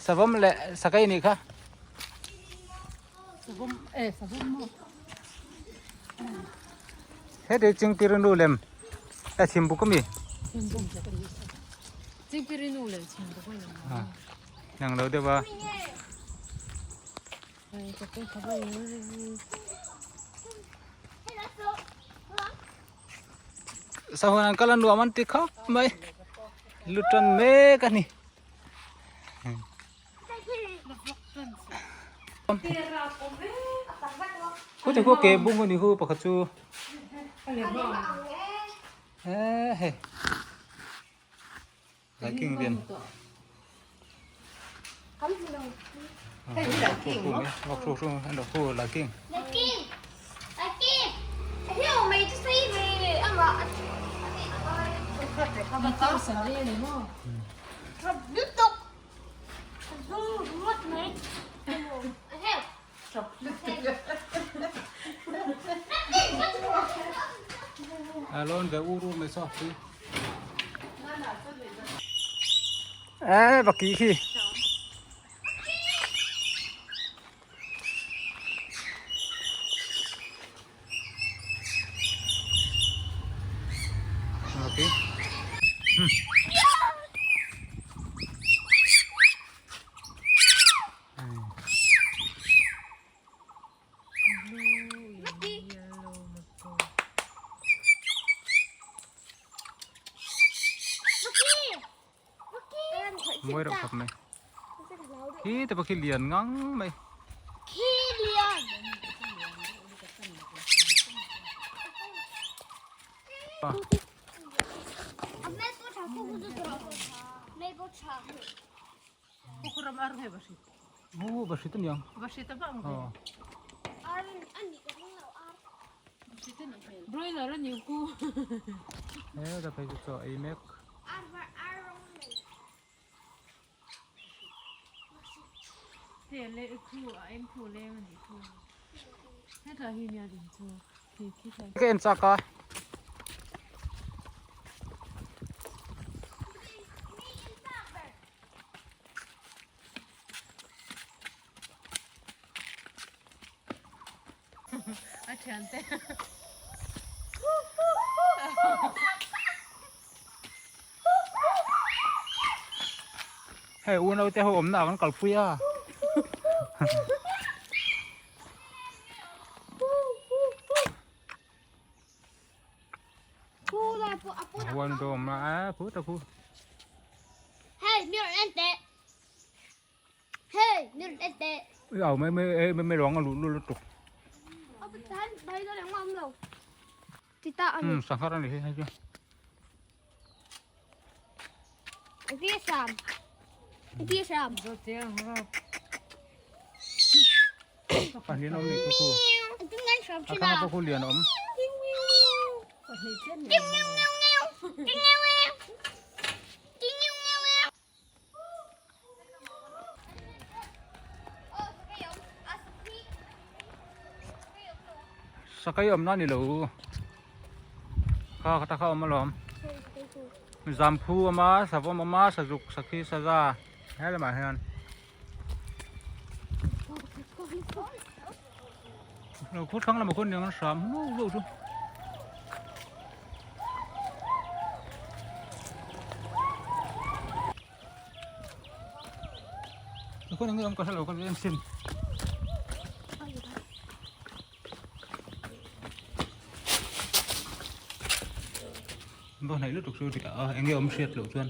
Savawm leh sakei nih kha. Heti chingpirinu lem a chim buk ami. Nang lo deuh a. Sahun an kal a nuam an ti khawp mai. Lu tan mek a ni. Khu te khu ke bung ani khu pakhat chu. He he. Laiking lian. Laiking. A lawn ve ur ur mai saw pui. Ê bà kỹ khi. Bà kỹ. Mawi reuh khawp mai. Khi te pawh khi lian ngang mai. Hu bahrit a niang. Bahrit a bang ve. Aw. Broiler a ni hu. He ta phei chu chaw ei mek. Te le khu a eng khu leng a ni khu. Hetah hi nia ding chu. Khi khi thlai. Ka en chak a. A thian te. Hei unau te ho awmna ah kan kalpui a. Huan dawm a khu ta khu. Hey, mi rawn en teh. Hey, mi rawn en teh. Ui au mai mai mai mai ruang a luh luh lutuk. Hmm, sanghar a ni hi hei chu. Pahnih an awm nih khu khu. A thlang pawh khu lian a awm. Sakai awmna a ni lo kha kha ta kha awm alawm zamphu a awm a savawm a awm a sazuk sakhi saza he lamah hian Lo khur thlang lamah khuan niang an hram hlu hlu chu. Khuan eng nge awm ka hrelo ka en sin. Ba hnaih lutuk chu a eng nge awm hriat loh chuan.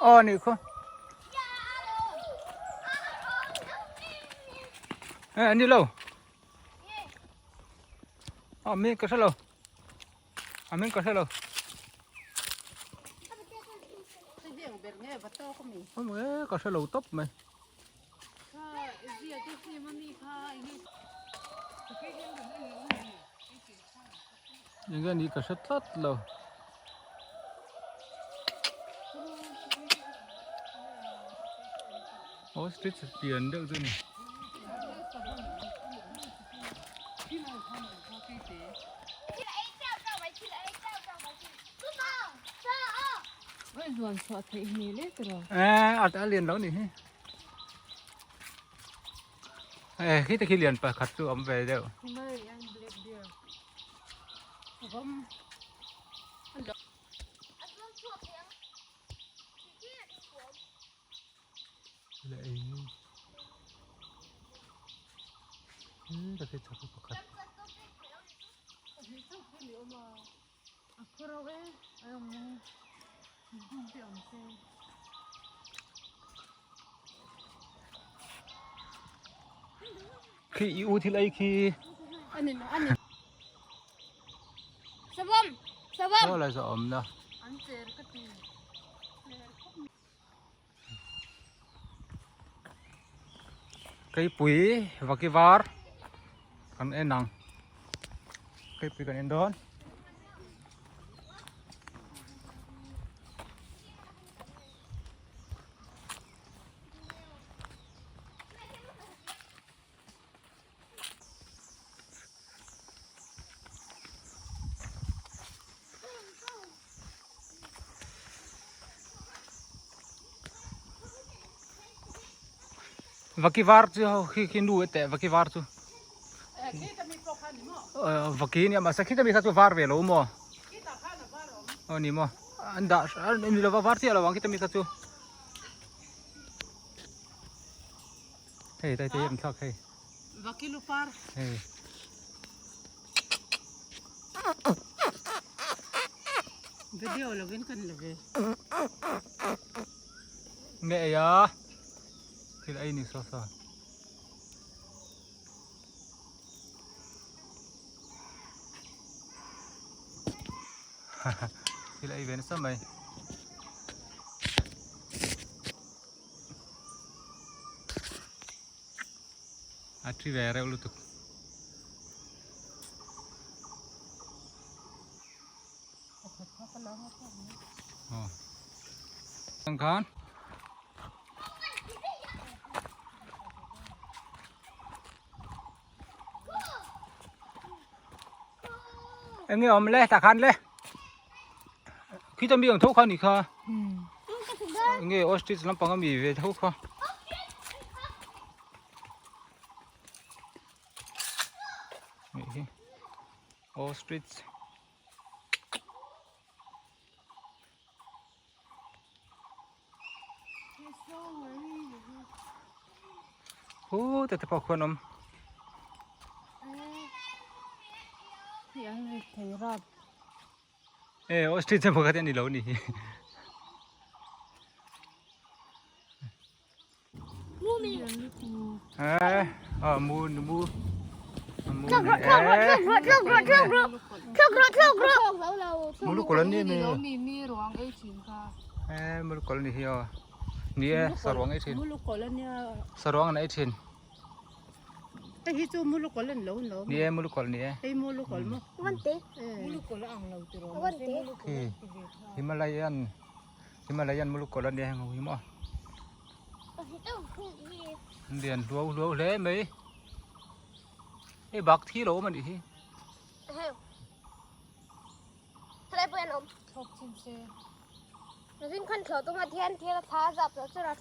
Aw nih khaw. E ani lo. A mi ka hre lo. A min ka hre lo. Ka hre lo tawp mai. Enge ni ka hre tlat lo. Ostrich pian deuh chu ni. Eh, a lian lo ni hi. Eh, khi te khi lian pakhat chu awm ve deuh. Khi i u thil ei khi. Savawm! Savawm! Aw lai saw awm na. An cher ka ti. Keipui vaki var kan en ang keipui kan en dawn. Vaki var chu ho khi khi nu teh vaki var chu vaki nia mahse khi tami kha chu var ve lo maw aw ni maw an dah ni lova var chiah lo ang khi tami kha chu hei tai te hi an thlak hei Vakilupar. Hei. Video lovin kan la ve. Nge ei a. Thil ei ni saw saw. Thil ei ve nasa mai. A thi ve reuh lutuk. Aw. Ang khan. Enge awm le tah khan le. Khi ta mi ang tho kha ni kha. Enge ostrich lampang ami ve tho kha. Nih hi ostrich. Hu te te pawh khuan awm. E ostrich emaw kha te ani lo ni hi. Eh, ah mu mu mu mu lu kawlh an ni mi eh mu lu kawlh a ni hi aw ni e saruang ei thin saruang an ei thin Hei hi chu mu lu kawlh an lo lo ni e mu lu kawlh ni e hei mu lu kawlh maw khi Himalayan Himalayan mu lu kawlh a nia heng ho hi maw Lian hluau hluau hle mai hei bak thi lo awm a nih hi.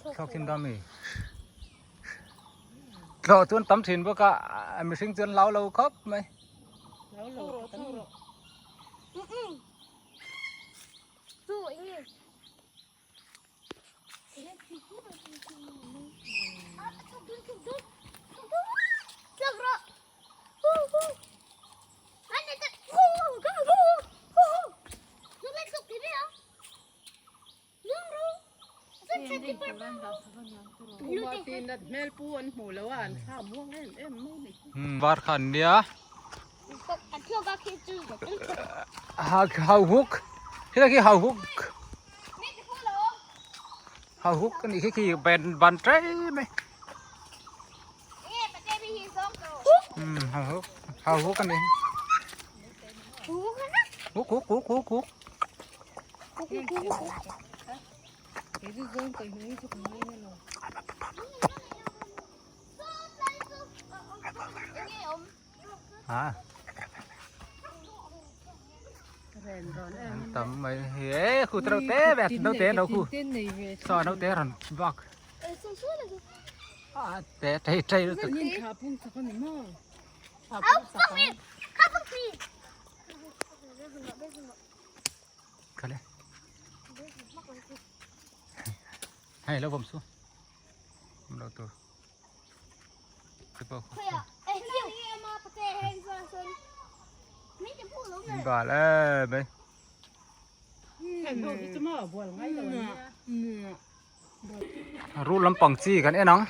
Thlawk thin dam i thlawh chuan tam thin bawk a mihring chuan lau lo khawp mai. Var kha an nia. Hau huk. Helai khi hau huk. Hau huk a nih khi khi ben ban ṭai mai. Hau huk. Hau huk a ni. Huk huk huk huk huk. À. Tầm mày hế khu trâu té bẹt đâu té đâu khu. Sao đâu té rồi vọc. À té chạy chạy rồi. Cái này. Hei lo vawm su. Awm lo tur. Te pawh Bal em mai. Rul lampang chi kan en ang.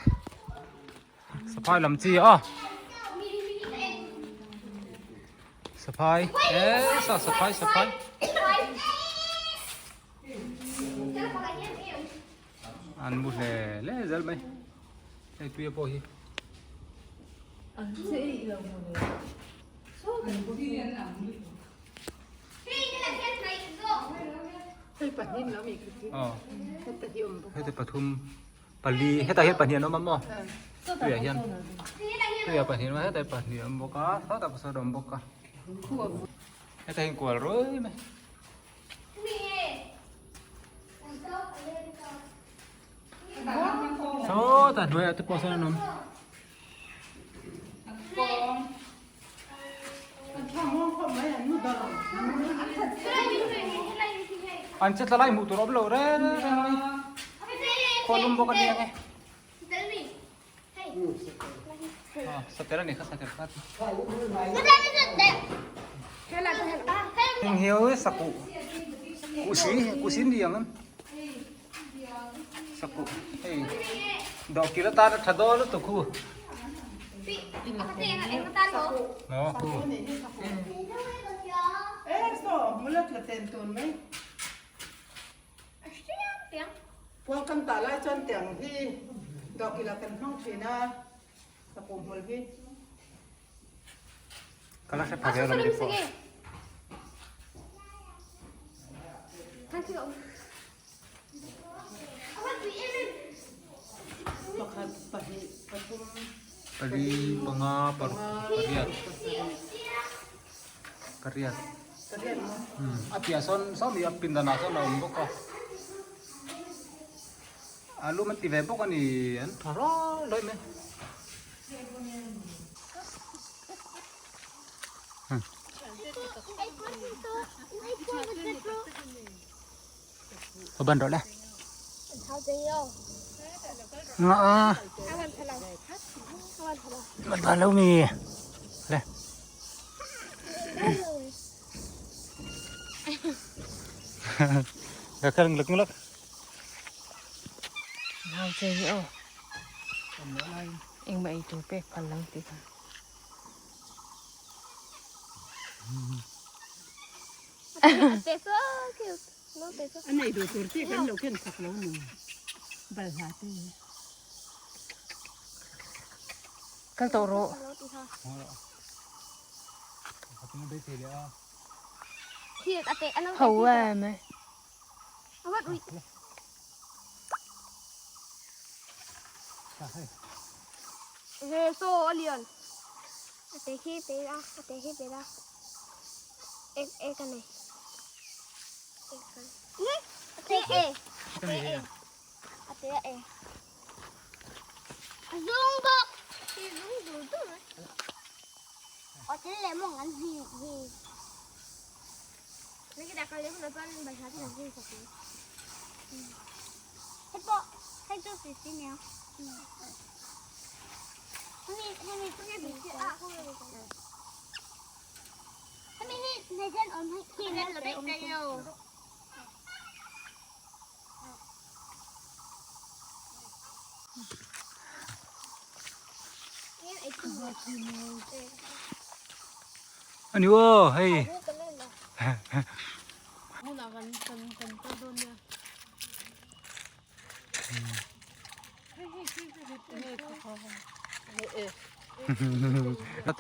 Saphai lam chi a. Saphai e sa saphai saphai. An mu hle hle zel mai. Hei tuia pawh hi. Hei te pathum pali hetah hian pahnih an awm a maw tuiah hian tuiah pahnih an awm a hetah pahnih an awm bawk a sawtah pawh sawn a awm bawk a hetah hian kual ruai mai. Sawtah hnuaiah te pawh sawn an awm. An che tla lai hmuh tur a awm lo reng reng mai. Khaw lum bawk a ni ang e. Satel a ni kha satel kha. Heng hi sakuh kuhsi kuhsi ni ang em. Sakuh hei dawhkil atan a tha dawn lutuk hu. Puang kan tah lai chuan tiang hi dawhkil ah kan hmang thin a, sakuh hmul hi. Ka la hre pha ve alawm pawh. Pakhat, pahnih, pathum, Pali, panga, paruk, pariat. Pariat. A piah sawn saw mi a pindan ah sawn a awm bawk a. Alu an ti ve bawk a ni an tha rawih rawih mai. Có bận rồi đấy. Ngõ. Bận vào lâu mì. Đây. Được không? Lực lực. Nau che hi aw. Engmah ei tur pek phal lang tih kha. A nei duh tur tih kan lo ken chak lo ni balhla te. Kal tawh rawh. Ho em e. Ani aw hei.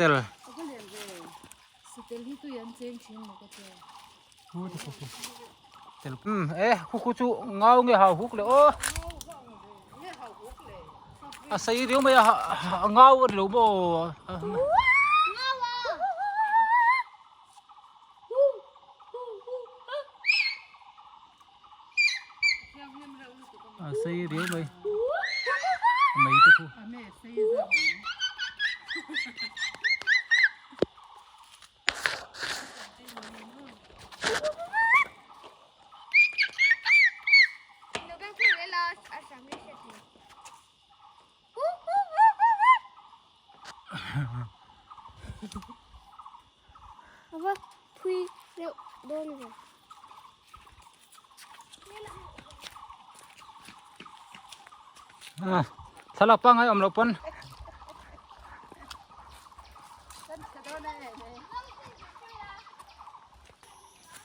Tel. E khu khu chu ngau nge hau huk le aw. A sei riau mai a ngau a ni lo maw. A sei riau mai a mei te khu. Thlalak pangngai awm loh pawn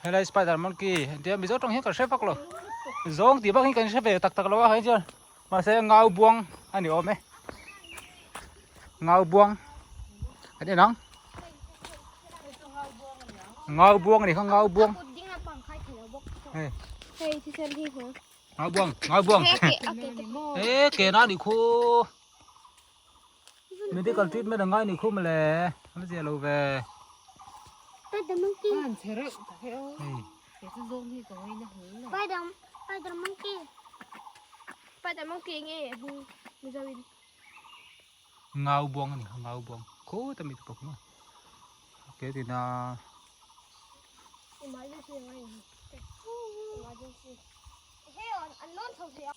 helai spider monkey tia mizo tawng hian kan hre vak lo zawng tih bak hi kan hre ve tak tak lo a hei chuan mahse ngau buang a ni awm e ngau buang an en ang ngau buang a ni kha ngau buang hei ngau buang ngau buang e ke na ni khu medical treatment a ngai ni khu mawle a zia lo ve hei Spider monkey Spider monkey nge hming Mizo in. Ngau buang a ni kha ngau buang khawt a mi te pawh kha ke tina. Emergency a ngai ang emergency he an lawn chho thei a.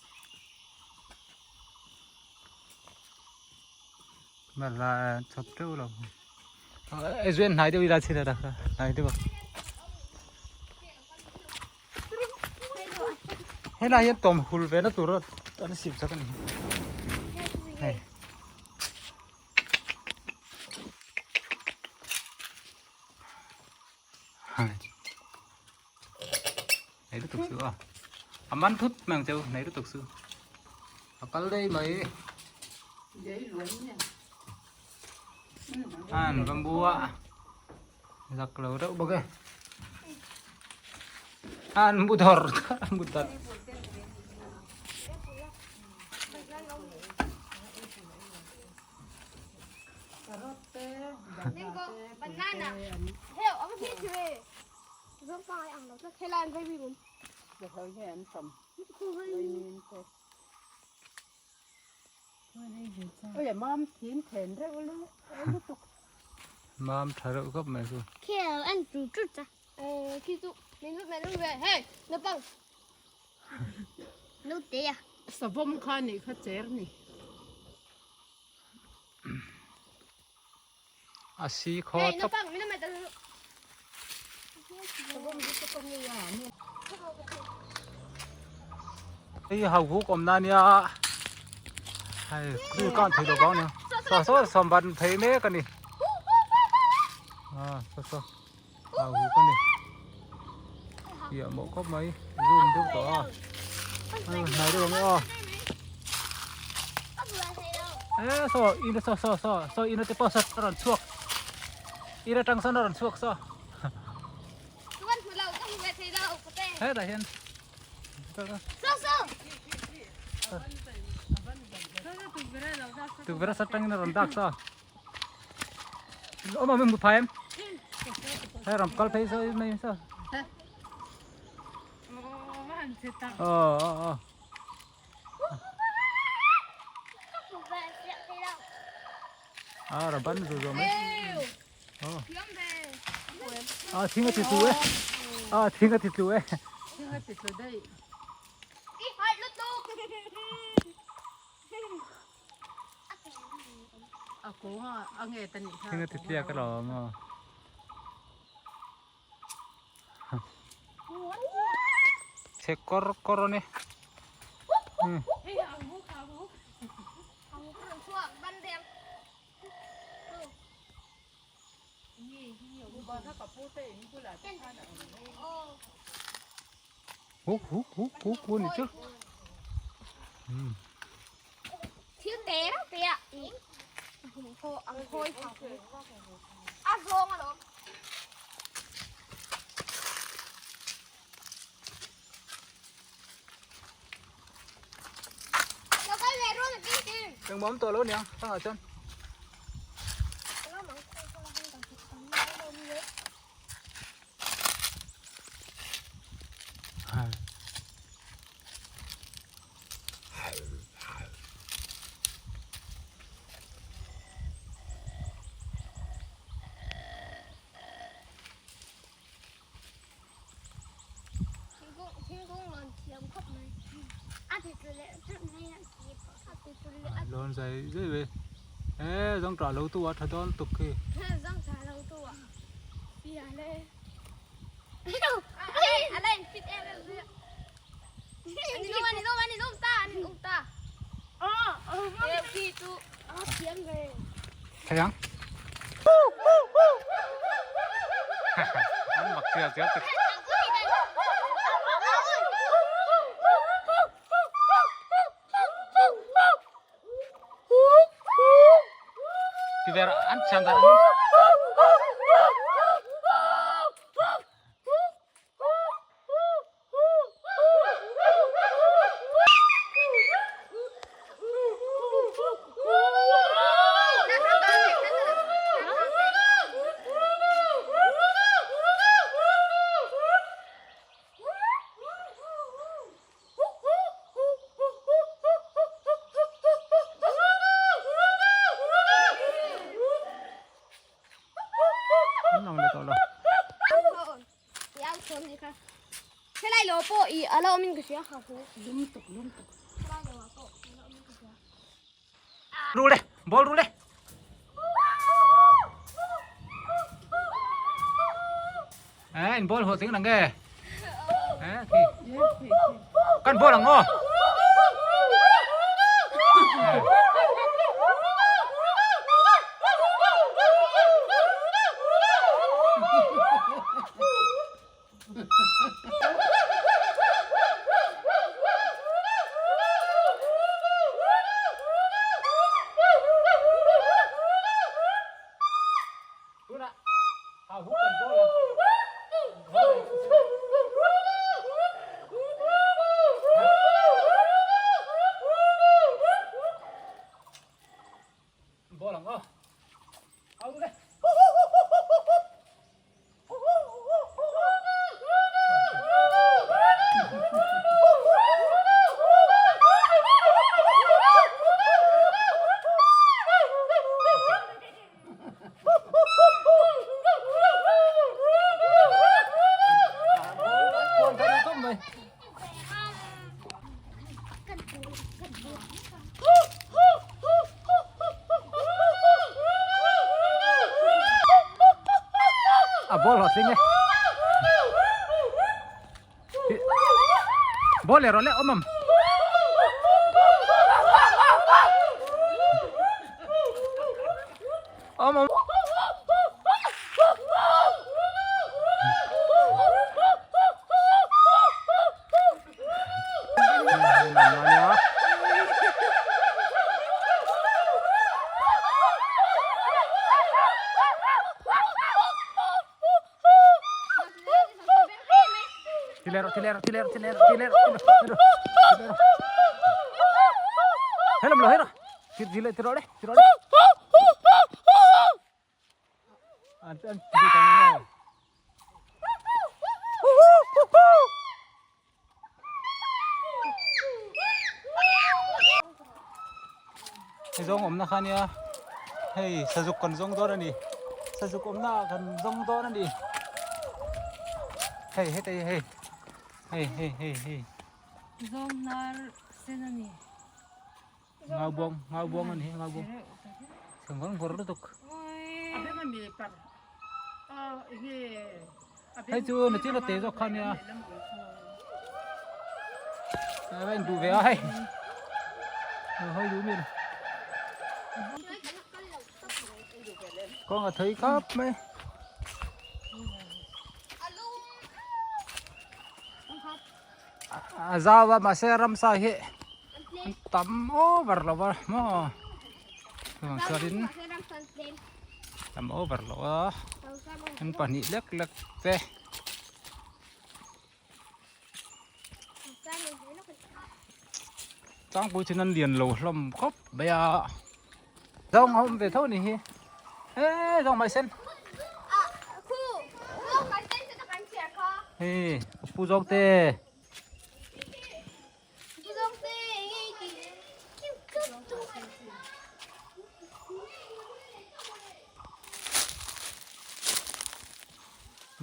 Mala chhawp teuh lo e zuen hnai deuh ila chhin a hnai deuh a helai hian tawm hul ve na tur an siam chak a ni hei Nei lutuk su a a man thut mai ang cheu nei lutuk su a kal daih mai an bamboo a zak lo deuh bawk e an mu dawr an mu dawr Banana. Mam tha reuh khawp mai chu. Savawm kha nih kha cher ni. A si khaw tawp. Hei hau huk awm na nia hei kri kan thei lo bang nia saw saw sawm ban thei mek a ni a saw saw hau huk a ni piah mawh khawp mai zoom deuh tawh a hnai deuh ang e aw e saw in saw saw saw saw in te pawh saw a rawn chhuak in atang sawn a rawn chhuak saw hetah hian tukverh a atangin a rawn dak saw Awm awm em phai em? Hei ram kal phei saw mai saw. Ờ ờ ờ. À ram ban rồi rồi mấy. Ờ. À thing a ti tu e. À thing a ti tu e. Thing a ti tu dai. A kawng a a nget a nih kha. Thing a ti tliak alawm aw. Chhe kawr kawr a ni. Huk huk huk huk huk ni chu. Thil te reuh te ah i ang khawi a zawng alawm. Engmah awm tawh lo aniang thangah chuan. Lawn zai zai ve e zawng tah lo tu a tha dawn tuk khi. Thei ang. An mak chial chial tak. Ti ver an thiam dan an. An lang leh tawh lo. Helai lo pawh i a lo awmin ka hria ha hu. Lum tuk lum tuk. Helai lo ah pawh a lo awmin ka hria. Ru le, ball ru le. Eh, in ball ho ting nang ge. Eh, khi. Kan ball ang aw. Tunah ha hu kan ball ang. Ball ang aw. Au le. A ball hlawh tling e. Ball leh rawh le awm ang. Awm awm. Hei zawng awmna kha ania hei sazuk kan zawng dawn a ni sazuk awmna ah kan zawng dawn a ni hei heta hi hei hei hei hei hei Zawng hnar sen a ni. Ngau buang ngau buang a ni ngau buang chhe ngawr ngawr lutuk. Hei chu na chin a te zawk kha nia a in duh ve a hei hoi duh mi kawng a thei khawp mai. A zau a mahse ramsa hi an tam over lo a maw chuvang chuanin tam over lo a an pahnih lek lek te. Tlangpui chu an lian lo hlawm khawp mai a zawng a awm ve tho a ni hi he zawng mai sen hei pu zawng te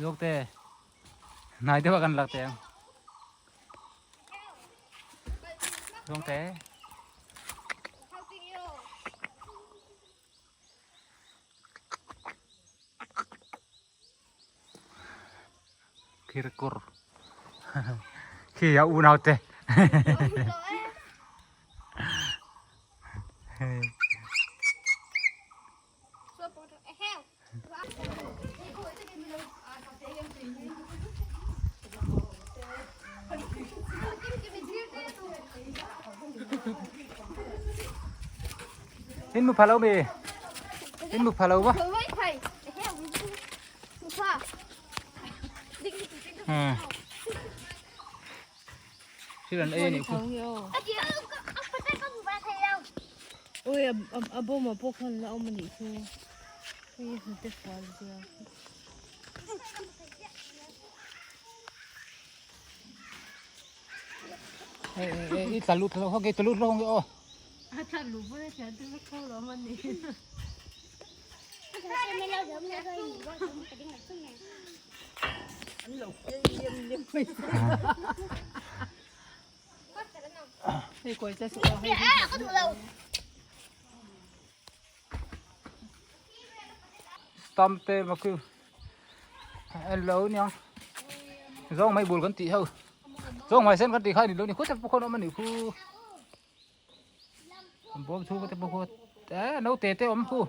zawng te Hnai deuh ah kan lak teh ang. Zawng te. Khirkur. Khi a unau te. In mu pha lo mi in mu pha lo ba thil an ei a nih khu Ui a bawm ah pawh khan la awm a nih chu hei hnute fual zia Hei i tla lut lo hawk i tla lut lo hawk aw. A tla lut pawh a thian te vek kho lo a ni. Stamp te mà kêu en lo nia zawng mai bul kan tih ho zawng mai sen kan tih kha a ni lo ni khut te pawh khawn awm a nih khu bawm chhung te pawh khaw eh naute te awm khu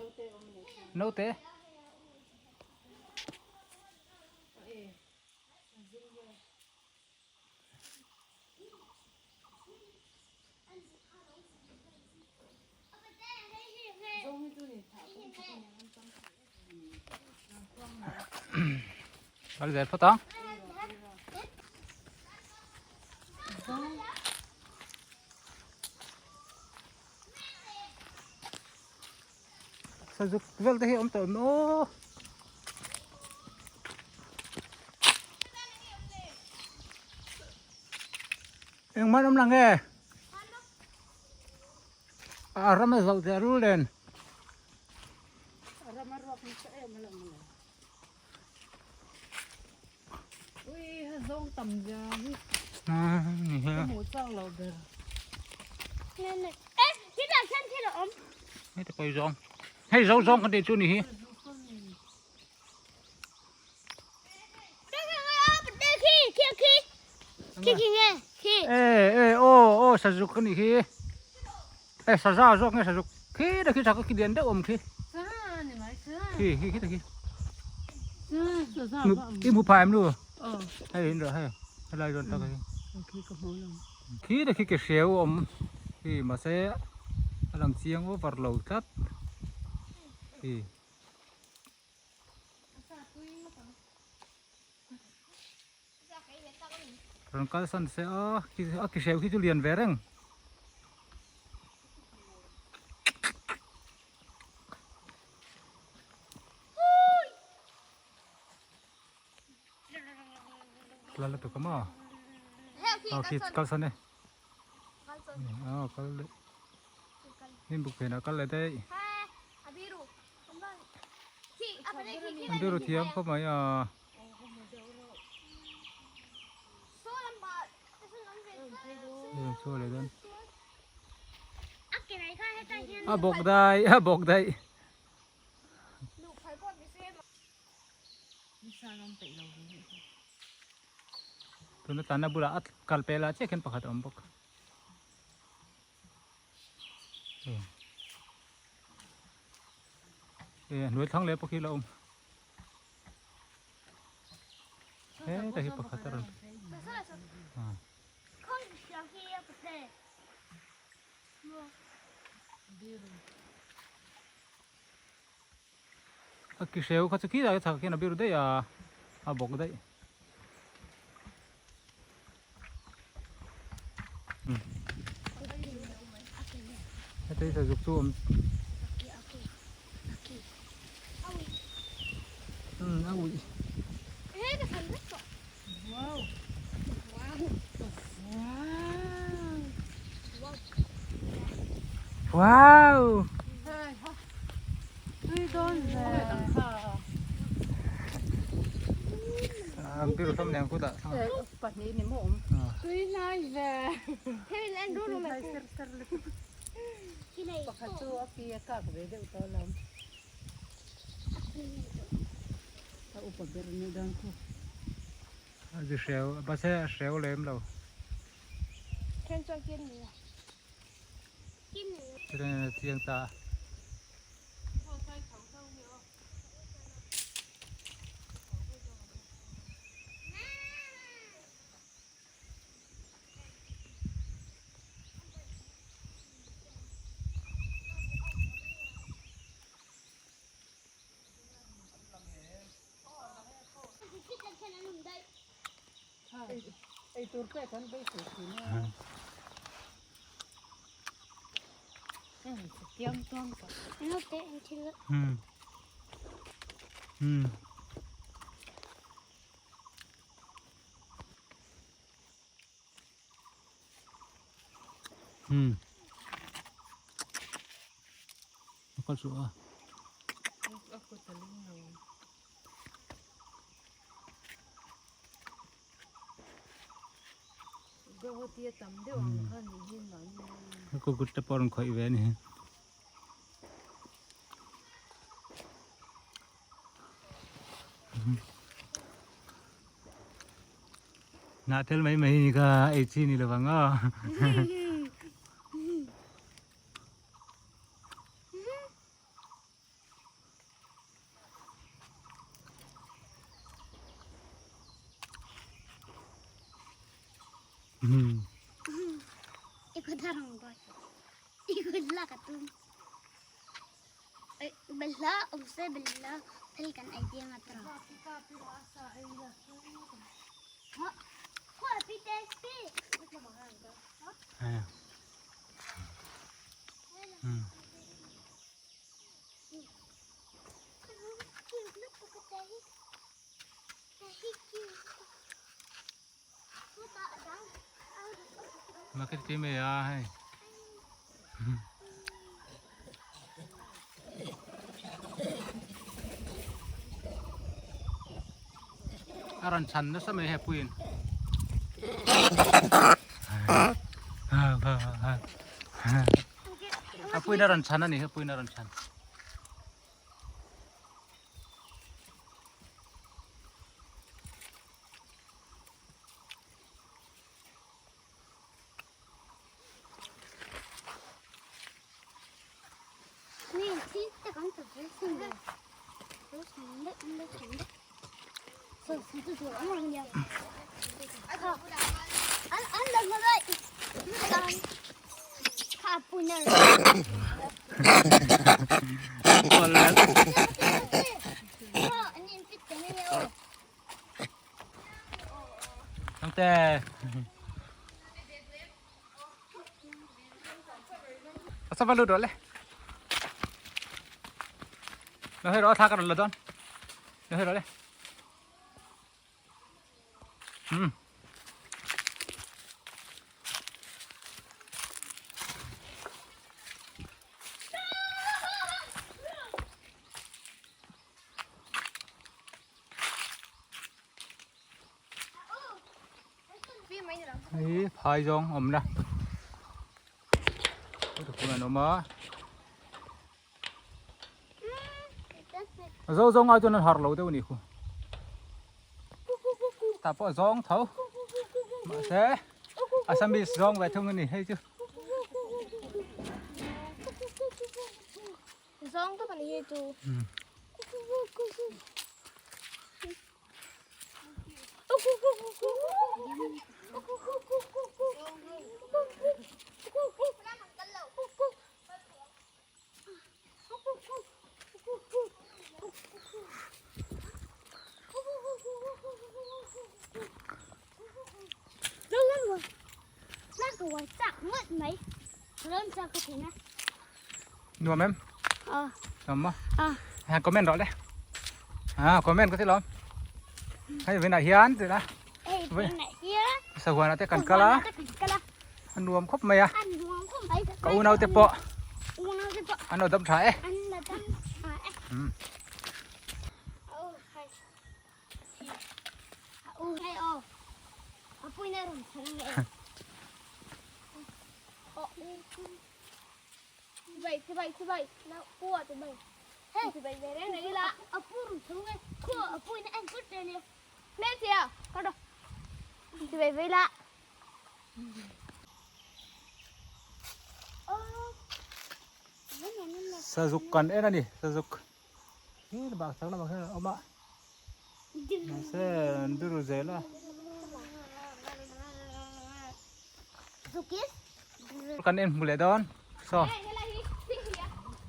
naute. Kal zel phawt ang. Sazuk vel te hi awm tawh em aw. Engmah an awm lang e. A ram a zoh teh rul nen. A ram a ruak nasa em a lo mawle. Ui ha zawng tam zia hi. A ni he. Ka hmuh chak loh ber. Eh, thil ah khian thil a awm. Hei te pawh hi zawng. Hei zo zawng kan tih chu ni hi. E e aw aw sazuk a nih khi e saza zawk nge sazuk khi ta khi khi lian deuh awm khi khi khi khi ta khi i hmu phai em nu hei in rawh hei helai rawn tak hi khi ta khi ke hreu awm khi mahse a lang chiang over lo tlat khi. Rawn kal san se a a ki hreu khi chu lian ve reng. La la tu kama. A khi kal san e. A kal le. Hnim buk phenah kal leh daih. An biru thiam khawp mai a. A bawk dai a bawk dai. Tuna tlanna bulah a kal peh lah chiah khian pakhat a awm bawk. E hnuai thlang leh pawh khi la awm he ta hi pakhat a rawn. A ki hreu kha chu khilai chhak khian a biru daih a a bawk daih. Heta hi sazuk chu awm umm a uih. Wow! Biru hlawm nen kutah A zi hreu mahse a hreu lem lo. Chutin a chiang ta a. Kut te pawh a rawn khawih ve a ni. Hnah tel mai mai ni kha ei chi ni lovang aw. Mà cái tim này à hay a rawn chhan nasa mai he puiin a puiin a rawn chhan a ni he puiin a rawn chhan. Thangte. A sava lut rawh le. Lo hei rawh a thla ka rawn la dawn. Lo hei rawh le. Hmm. Hei phai zawng awm la hmun an awm a zo zawng ai chuan an har lo deuh a nih khu tah pawh a zawng tho mahse assamese zawng ve thung a ni hei chu. Buai chak ngawt mai. Rawn chak ka thina. Nuam em? Ờ. Nuam maw? Ờ. Ha comment rawh le. Ha comment ka ti lawm. Hei vawiinah hian tih la. Hei vawiinah hian. Sahuanah te kan kal a. Kal a. A nuam khawp mai a. A nuam khawp mai. Ka unau te pawh. Unau te pawh. An lo dam tha e. An lo dam tha e. Um. Sazuk kan en a ni sazuk. Hi bak chak lamah khian a awm a mahse an biru zel a. Kan en hmu leh dawn saw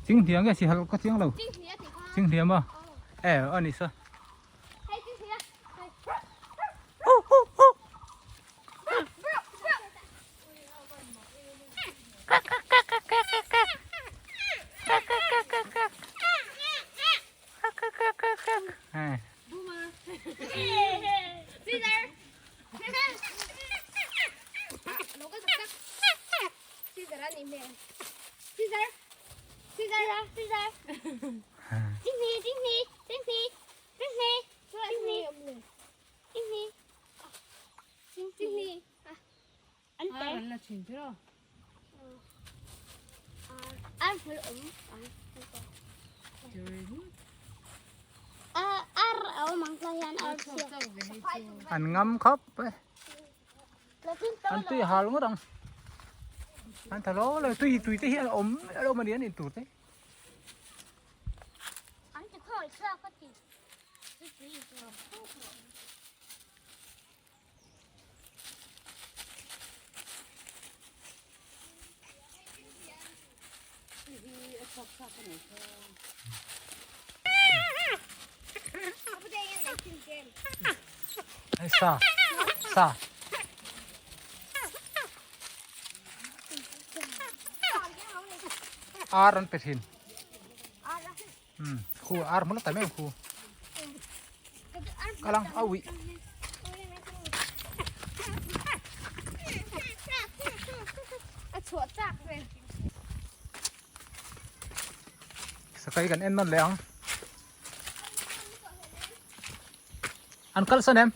chinghnia nge sihal ka chiang lo chinghnia maw e a ni saw. An ngam khawp e an tui hal ngawt ang an tha lo lo tui tui te hi an awm a lo mani an in tur te. Sa sa ar an pe thin khu ar hmun tak mai khu kalang a uih sakai kan en nawn leh ang an kal san em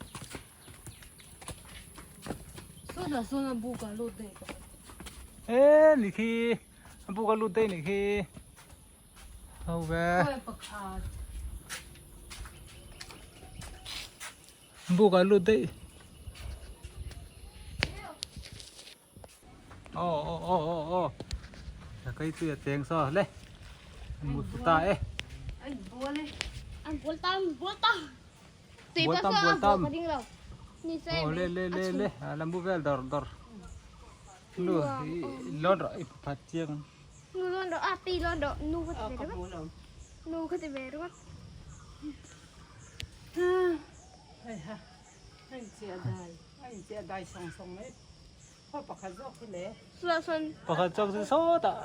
e ni khi buk a lut daih ni khi. Ho ve. Buk a lut daih. Aw aw aw aw aw. Kai tui a cheng saw le. Mut ta e. An bol e. An bol tam bol tam. Tui Bol pa tam saw bol a bol tam. ka ding lo. Ni se. Aw le le le le. Lambu vel dor dor. Nu lon ro i phat chiang. Nu lon ro a pi lon ro nu ka ti ve ro. Nu ka ti ve ro. Hei ha. Hei chia dai. Hei chia dai song song mai. Khaw pakhat zawk hi le. Sua son. Pakhat zawk chu sawtah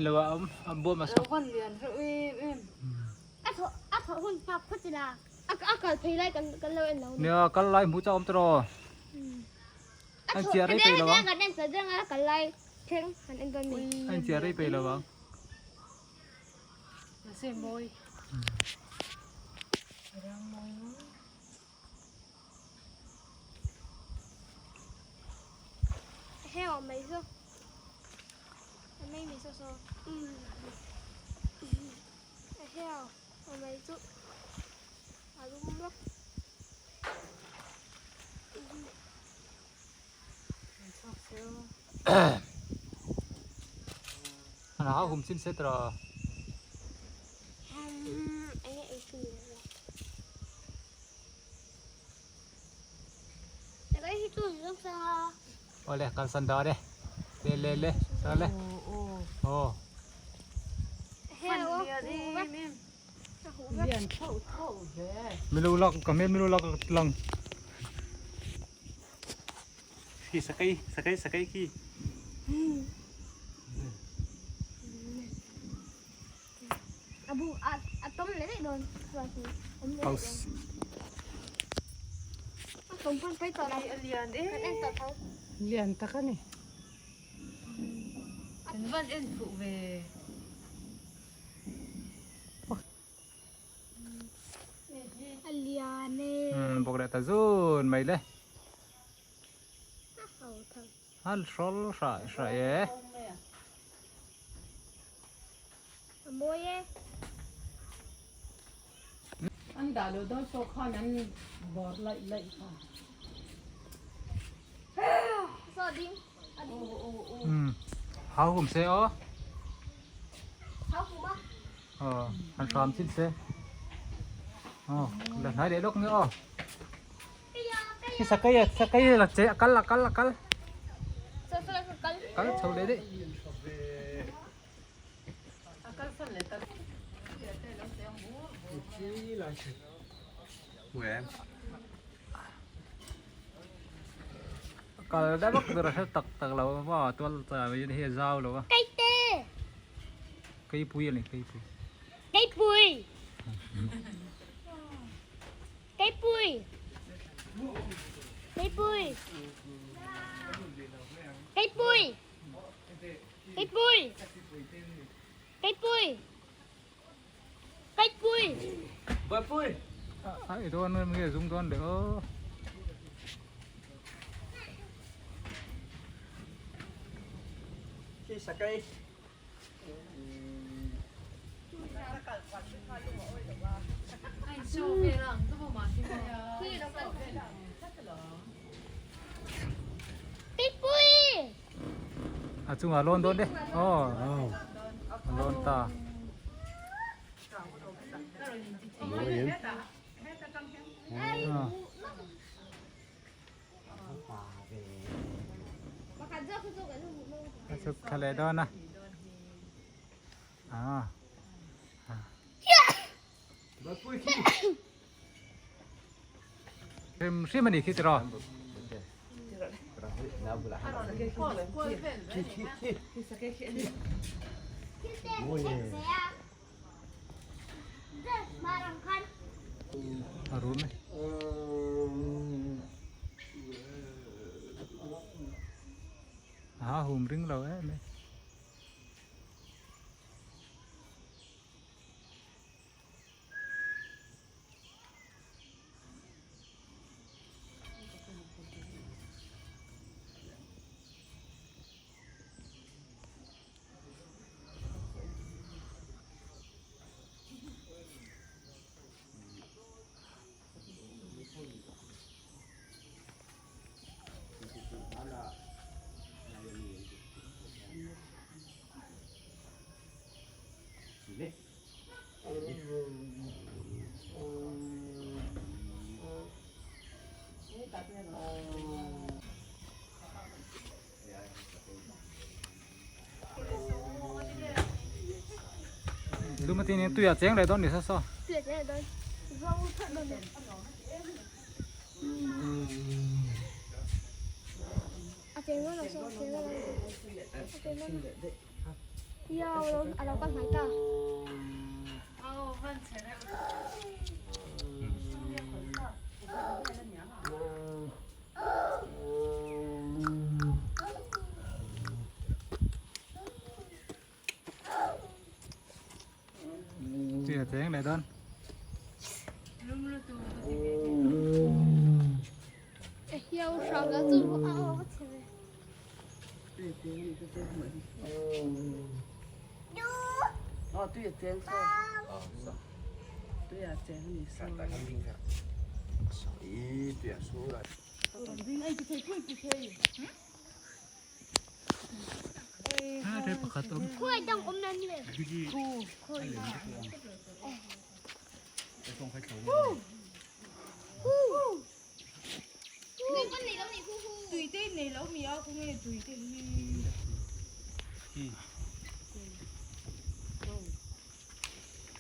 lo a awm a buam a Lo van lian reuh em em. A thaw a thaw hun hmak phawt ila. A a kal phei lai kan kan lo en lo. Nia kal lai hmu chak awm tawh. An chiah rei peih lo ang. Kan en sa deng a kal lai thleng kan en dawn mi. An chiah rei peih lo ang. Mahse mawi. Rang mawi mawi. Heo mai zo. Mai mi so so. Heo mai chu. A lum bawk. An ha hum chin set ra. Ole kan san da de. Le le le. Sa le. Oh. Milu lak ka me milu lak lang. Khi sakei sakei sakei khi. A bu a tom leh daih dawn chuan khi awm leh daih dawn. A tom pawn pawi tawh lo. A lian em. Kan en tawh tho. Lian tak a ni. Kan van en fuh ve. A lian e. Bawk leh ta zun mai le. A hrawl hraih hraih e. A mawi e. An dah loh dawn pawh khan an bawr laih laih kha. Saw ding. A ding. Hau hum se aw. Hau hum a. Aw han hram chin se. Aw la hnai leh lawk nge aw. Khi sakei a sakei la che a kal a kal a kal. Kal chho leh daih. Kal deuh vak tur a hre tak tak lo va tual chah mai hi a zau lo a. Keipui a ni keipui. Keipui. Keipui. Keipui. Keipui. Keipui. Keipui. Keipui. Keipui. Ai dawn nge zum dawn le aw. Khi sakei. A chungah lawn dawn de aw a lawn ta. A chhuk thla leh dawn a ah hrim hrim a ni khi tiraw a rum e. A hum ring lo em e. Luma tin in tuia cheng leh dawn ni sa saw. Tuia cheng leh dawn. Zuang thar dawn ni. A cheng dawn lo saw, a cheng dawn lo. A cheng dawn lo. Ia a lo kal hnai ta. Tuia cheng leh dawn.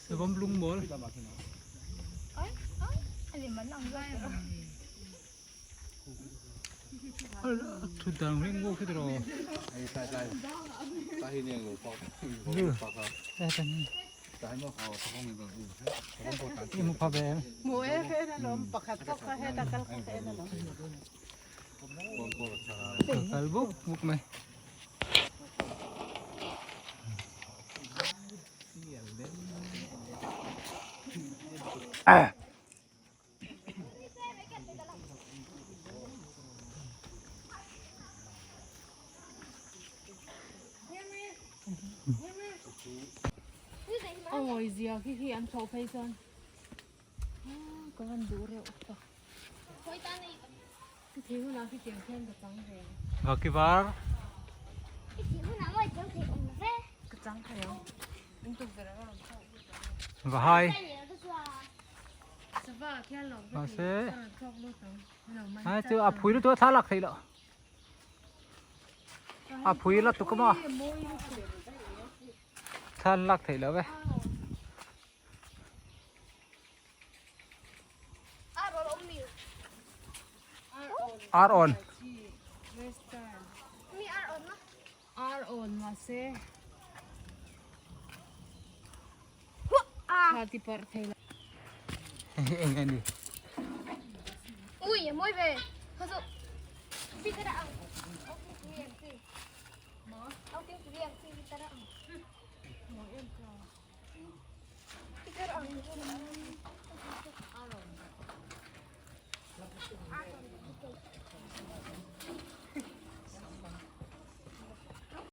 Savawm lung mawl. Thut dan ring ngu khi tiraw. I mu pha ve em. Mu e ka en alawm pakhat pawh kha heta kal kha ka en alawm. Kal buk buk mai. Awi zia khi khi an thlawh phei chuan ka van duh reuh tak. Ka thei hunah khi tiang khian ka chang ve ang. Vaki var. Ka chang thei ang. In tukverh a rawn thlawh lut ang. Vahai. Sava ah khian lawm ka Mahse. thei a rawn thlawk lut ang. A chu a phui lutuk a thla lak theih loh. A phui lutuk a maw. Thla lak theih loh ve. Ar on. Ar on mahse tha ti parh thei lo. Eng a ni. Ui mawi ve.